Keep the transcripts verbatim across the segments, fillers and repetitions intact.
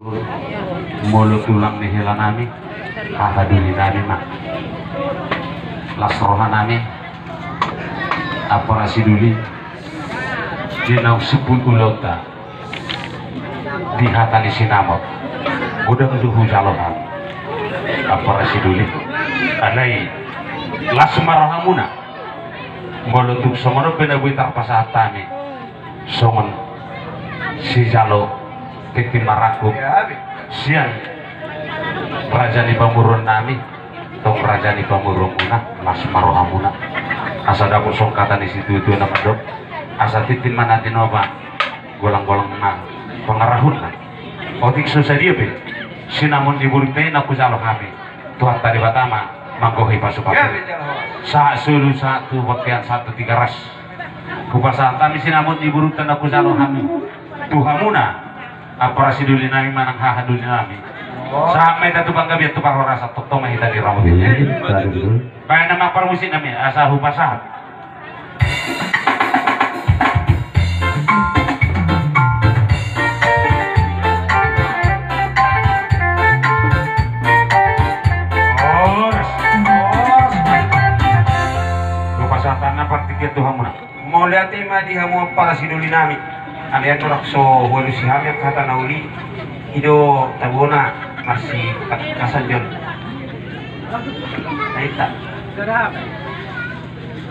Molo tulang ni hela nami, haha doli nami ma. Las roha nami, ampara sidoli, di naung simpul ulaonta, di hata ni sinamot, godang do hujalo hami, ampara sidoli. Alai las ma rohamuna. Molo tung songon on pe na boi tarpasahat hami songon sijalo tintin marangkup sian raja ni pamoruon nami, tong raja ni pamoruonmuna, las ma rohamuna. Asa dapot songon hata ni situatua na mandok, asa tintin ma na tinopa, golanggolang ma pangarahutna. Otik so sadia pe sinamot ni borunta i na hujalo hami, Tuhanta Debata ma manggohi pasupasu. Sahat solu, sahat tu bontean, sahat tu Tigaras. Hupasahat hami sinamot ni borunta na hujalo hami tu hamuna, ampara sidoli nami manang haha doli nami. Sahat ma hita tu panggabean, tu parhorasan, tongtong ma hita diramoti. Baen nama parmusik nami asa hupasahat. Horas, horas. Hupasahat ma partingkian tu hamuna. Mauliate ma di hamu ampara sidoli nami. Alai andorang so hualusi hami angka hata na uli, i do tabona marsipatangkasan jo on. Aita.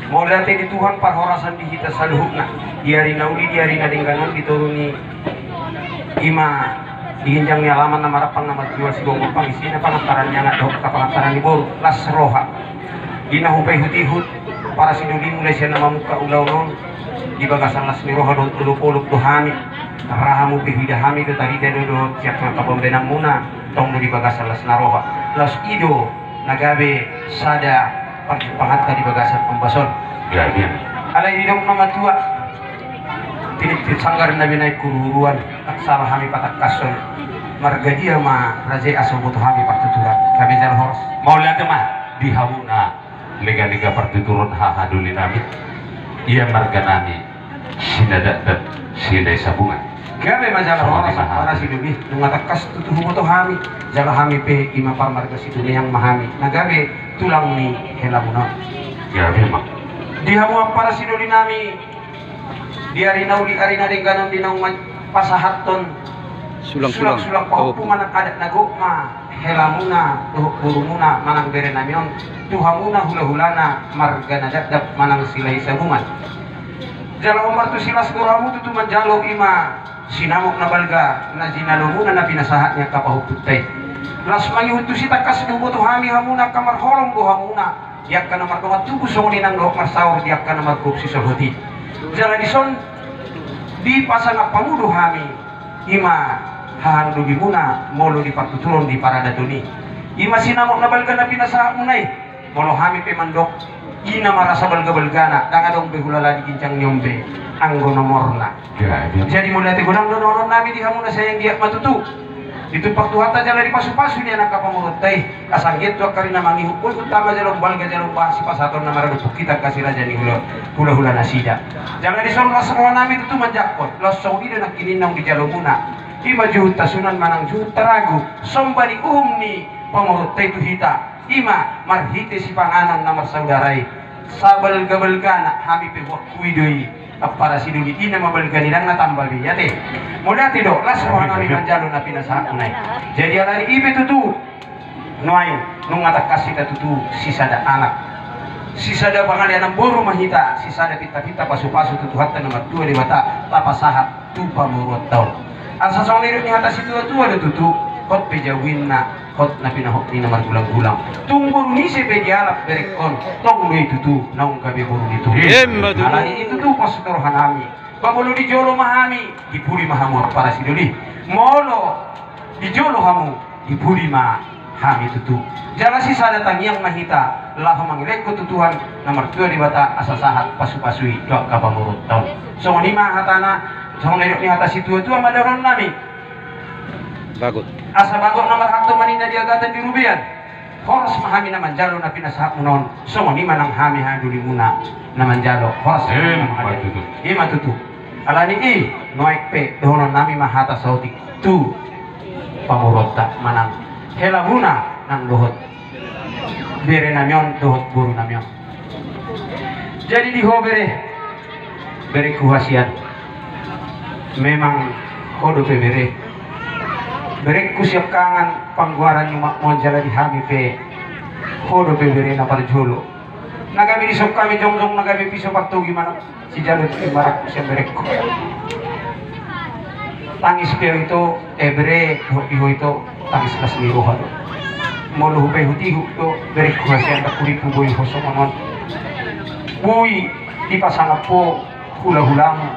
Mauliate di Tuhan parhorasan di hita saluhutna. Di ari na uli, di ari na denggan on, di toru ni, i ma di ginjang ni alaman na marampang na marjual, sibombor pangisina, pangantaran ni anak dohot angka pangantaran ni boru, las roha. Di na hupaihutihut, ampara sidoli, mulai sian na mamungka ulaon on, di bagasan las ni roha dohot olopolop do hami. Ra hamu pe huida hami do, tarida do dohot sian angka pambahenanmuna, tong do di bagasan las na roha. Laos i do na gabe sada parjumpanganta di bagasan ombas on. Alai didok na matua, tiniptip sanggar na binahen huruhuruan, ndang sala hami patangkashon marga dia ma raja i asa huboto hami partuturan. Gabe jala horas. Mauliate ma di hamuna legalega partuturon, haha doli nami. Ia marga nami Sinadapdap Silahi Sabungan. Gabe ma jala horas, ampara sidoli. Nunga tangkas tutu huboto hami, jala hami pe i ma parmarga Situmeang ma hami, na gabe tulang ni helamuna on. Gabe ma. Di hamu ampara sidoli nami, di ari na uli, ari na denggan on, di naung pasahathon sulangsulang pahompu manang adat na gok ma helamuna dohot borumuna manang berenami on tu hamuna hulahulana marga Nadapdap manang Silahi Sabungan. Jala hombar tusi las do rohamu tutu manjalo i ma sinamot na balga na jinalomuna na pinasahat ni angka pahompunta i. Las mangihut tusi, tangkas do huboto hami hamuna angka marholong do hamuna di angka na mardongan tubu songon i nang dohot marsaor di angka na markorupsi solhot i. Jala dison dipasangap hamu do hami, i ma haha dolimuna molo di partuturon, di paradaton i. I ma sinamot na balga na pinasahatmuna i. Molo hami pe mandok, i na marasa balgabalgana, ndang adong be hulala di ginjang ni on be anggo nomorna. Jadi mauliate godang do dohononnami di hamu na sai anggiat ma tutu. Ditumpak Tuhanta jala dipasupasu nian angka pamoruonta i, asa anggiat tu angka ari na mangihut, boi utama jala umbalga jala umbahen sipasahaton na maradophon hita angka si raja ni hula, hulahula nasida. Jala dison las rohanami tutu manjangkon, laos songon i do nangkining naung dijalomuna. I ma juhut hasuhuton manang juhut haragu, somba ni uhum ni pamoruonta i tu hita. I ma marhite sipanganon na marsaudara i. Sabalgabalgana hami pe huakui do i, ampara sidoli, i na mabalga ni ndang na tamba be i ate. Mauliate do, las rohanami manjalo na pinasahatmuna i. Jadi alani i pe tutu, nuaeng nunga tangkas hita tutu sisada anak, sisada pangalean boru ma hita, sisada pintapinta pasupasu tu Tuhanta na martua Debata, tapasahat tu pamoruonta on. Asa songon na nidok ni hata situatua do tutu, hot pe jabu inna, hot na pinahot ni na margulanggulang. Tung boru ni ise pe dialap berengkon, tong do i tutu naung gabe boru ni tubu. Alani i tutu pos do rohanami. Ba molo di jolo ma hami, di pudi ma hamu ampara sidoli. Molo di jolo hamu, di pudi ma hami tutu. Jala sisada tangiang ma hita laho mangelek tu Tuhan na martua Debata asa sahat pasupasui tu angka pamoruonta on. Songon i ma hatana, songon na nidok ni hata situatua ma dohononnami. Bagot. Asa bagot na marhalto ma ninna di agatan di robean. Horas ma hami na manjalo na pinasahatmuna on, songon i ma nang hami haha dolimuna na manjalo. Horas ma hami na manjalo. I ma tutu. Alani i, nuaeng pe dohononnami ma hata saotik tu pamoruonta manang helahuna nang dohot berenami on dohot borunami on. Jadi di ho bere, berengku hasian, memang ho dope bere, berengku siangkangan panggoaran ni umakmu on, jala di hami pe ho dope bere na parjolo. Na gabe dison hami jongjong, na gabe piso partogi manang sijalo tu marangkup sian berengku. Tangis pe ito, eh, bere, dohot di ho ito, tangis las ni roha do. Molo hupaihutihut do berengku hasian, ndang hurimpu boi ho songon on. Boi dipasangap ho hulahulamu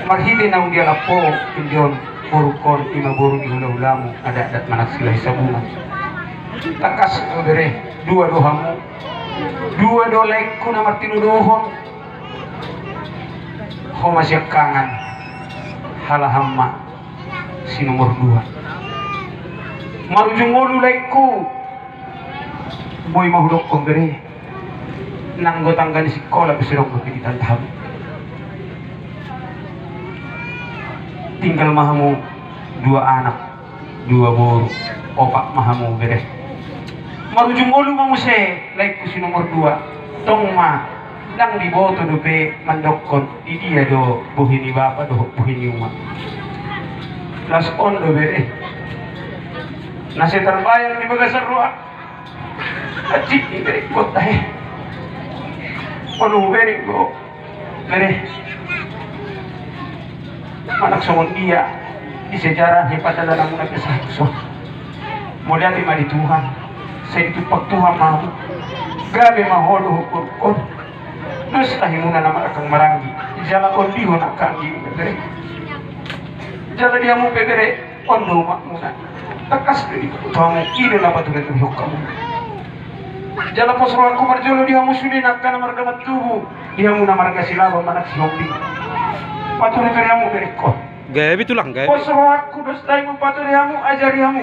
marhite naung dialap ho, indaon, borungkon, ima boru ni hulahulamu, adat-adat manang Silahisabungan. Tangkas do bere, dua do hamu, dua do laengku na martinodohon. Ho ma siangkangan, halak ham ma si nomor dua. Marujung ngolu laengku, boi ma hudokkon bere, nanggo tangga ni sikola pe so adong dope di tanda hamu. Tinggal ma hamu dua anak, dua boru, opat ma hamu bere. Marujung ngolu ma muse laengku si nomor dua. Tong ma, ndang diboto dope mandokkon di dia do bohi ni bapa dohot bohi ni uma. Las on do bere, na sai tarbayang di bagasan roha. Anjing ni bere, kota he. Ono bere go. Bere, manang songon dia di sejarah ni padalananmuna pe sahat tu son, mauliate ma di Tuhan, sai ditumpak Tuhan ma hamu. Gabe ma ho dohot borungkon. Dos tahimuna na marangkang maranggi, jala ondihon angka anggimuna bere. Jala di hamu pe bere, on do umakmuna. Tangkas do dipaihut hamu, i do na patureturehon hamu. Jala pos rohangku parjolo di hamu sude na angka na marga Mantubu, di hamu na marga Silaban manang Sihombing. Patureture hamu berengkon. Gabe tulang, gabe. Pos rohangku, dos tahimuna, pature hamu, ajari hamu.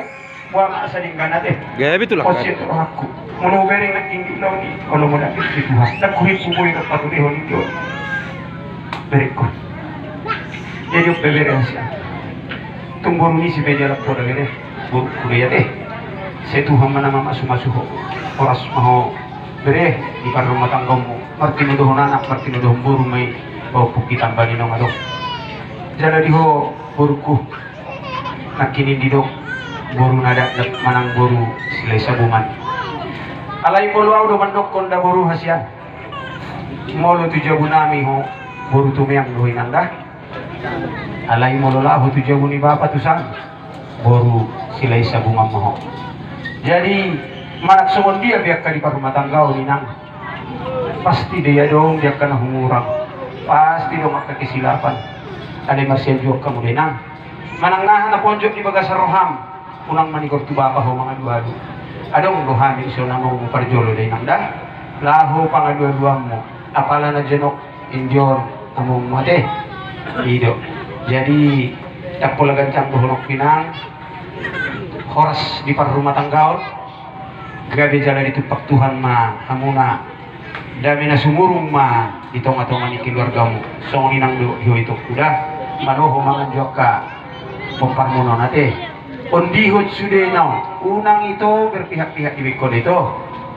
Boha ma asa denggan ate. Gabe tulang, gabe. Pos rohangku. Molo bere nangkin di laon i, molo modal di Tuhan. Ndang hurimpu boi dohot paturehon i do berengkon. Jadi on pe bere hasian. Tung boru ni si pe dialap ho da bere. Borungku do i ate. Sai Tuhan ma na mamasumasu ho. Horas ma ho bere di parrumatanggaonmu. Martinodohon anak, martinodohon boru ma i. Baoa pungki tamba ni naung adong. Jala di ho borungku, nangkin i didok boru na dakdanak manang boru Silahisabungan. Alai molo ahu do mandokkon da boru hasian. Molo tu jabunami ho, boru Tumeang do ho inang da. Alai molo laho tu jabu ni bapa tu san, boru Silahisabungan ma ho. Jadi, manang songon dia pe angka di parrumatanggaon inang, pasti do i adong di angka na hurang, pasti adong angka kesilapan. Alai marsianjuan hamu da inang. Manang aha na ponjot di bagasan roham, unang manigor tu bapa ho mangaduadu. Adong do hami dison amongmu parjolo da inang da. Laho pangaduaduanmu, apala na jonok, indaon, amongmu ate. I do. Jadi, ndang pola ganjang dohononku inang. Horas di parrumatanggaon. Gabe jala ditumpak Tuhan ma hamuna. Dame na sumurung ma di tongatonga ni keluargamu. Songon i nang do di ho ito, da. Malo ho mangan jo angka pomparmuna on ate. Ondihon sudena on. Unang ito berpihak-pihak dibaen ho da ito.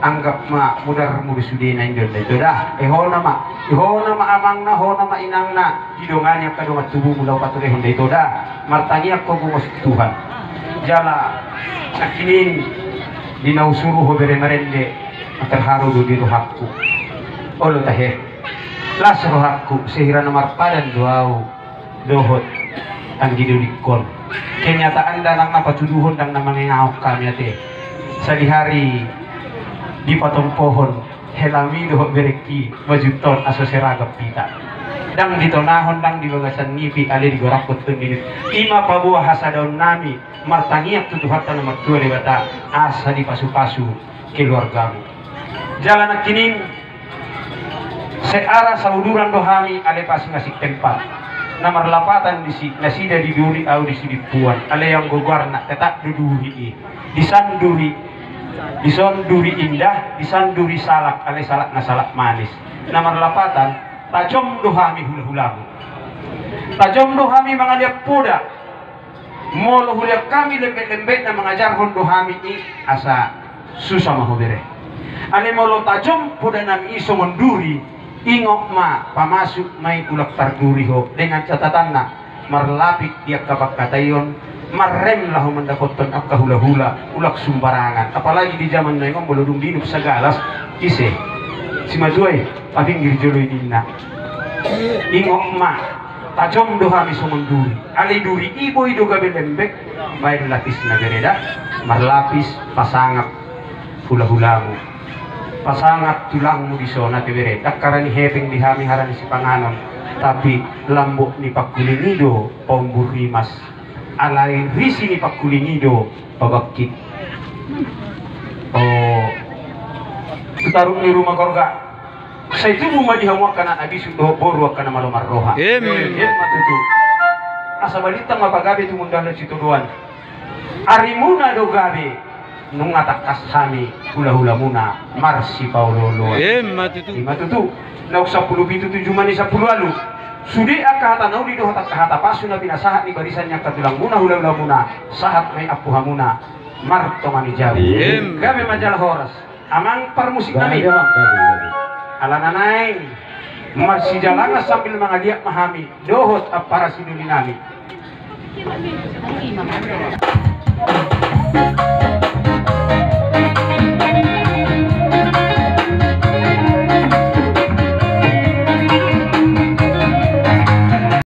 Anggap ma mudarmu do sudena, indaon, da ito da. Eh, hona ma. Eh, hona ma amangna, hona ma inangna. Didongani angka dongan tubumu laho paturehon da ito da. Martangiang ho gumos tu Tuhan. Jala nangkin i di na husuru ho bere marende, terharu do di rohangku. Olo tahe. Las rohangku, sehira na marpadan do ahu dohot anggi dodingkon. Kenyataan da nang na patuduhon, ndang na mangingahon hami ate. Sadihari dipatompohon helami dohot berengki, bajunta on asa seragam hita. Ndang ditonahon, ndang di bagasan nipi, alai digorakhon tu diri. I ma paboa hasadaonnami, martangiang tu Tuhanta na martua Debata, asa dipasupasu keluargamu. Jala nangkin i, seara sauduran do hami, alai pasingasingkon tempat. Na marlapatan disi, nasida di Duri, ahu di Sidimpuan, alai anggo goarna tetap do Duri i. Di san Duri, di son Duri Indah, di san Duri Salak, alai salak na salak manis. Na marlapatan, tajom do hami hulahulamu. Tajom do hami mangaliat poda. Molo hulean hami lembek-lembekna mangajarhon do hami i, asa susah ma ho bere. Alai molo tajom poda nami i songon duri, ingot ma, pamasuk ma i, ulang tarduri ho, dengan catatanna marlapik di angka pangkataion, marrem laho mandapothon angka hula-hula, ulang sumbarangan. Apalagi di jaman na ingon, molo dung diinum sagalas, ise? Simatua i, papinggir jolo i ninna. Ingot ma, tajom do hami songon duri. Alai duri i boi do gabe lembek, baen lapisna bere da, marlapis, pasangap hula-hulamu, pasangap tulangmu dison ate bere. Ndang harani hepeng di hami, harani sipanganon, tapi lambok ni pangkuling i do paumbur rimas, alai risi ni pangkuling i do pabangkit. O, tu taruk ni ruma gorga. Sai tubu ma di hamu angka na bisuk dohot boru, angka na malo marroha. Emma. Emma tutu. Asa balintang ma pagabe tumundalhon sitadoan. Arimuna do gabe, nunga tangkas hami hula-hulamuna marsipaolo-oloan. Emma tutu. Ima tutu. Naung sampulu pitu tu jumadi sampulu ualu. Sude angka hata na uli dohot angka hata pasu na pinasahat ni barisan ni angka tulangmuna, hula-hulamuna, sahat ma i ampuhamuna martonga ni jabu. Emma. Gabe ma jala horas. Amang parmusik nami. Gabe, amang, gabe, gabe. Alana naeng marsijalangan sambil mangaliat ma hami dohot ampara sidoli nami.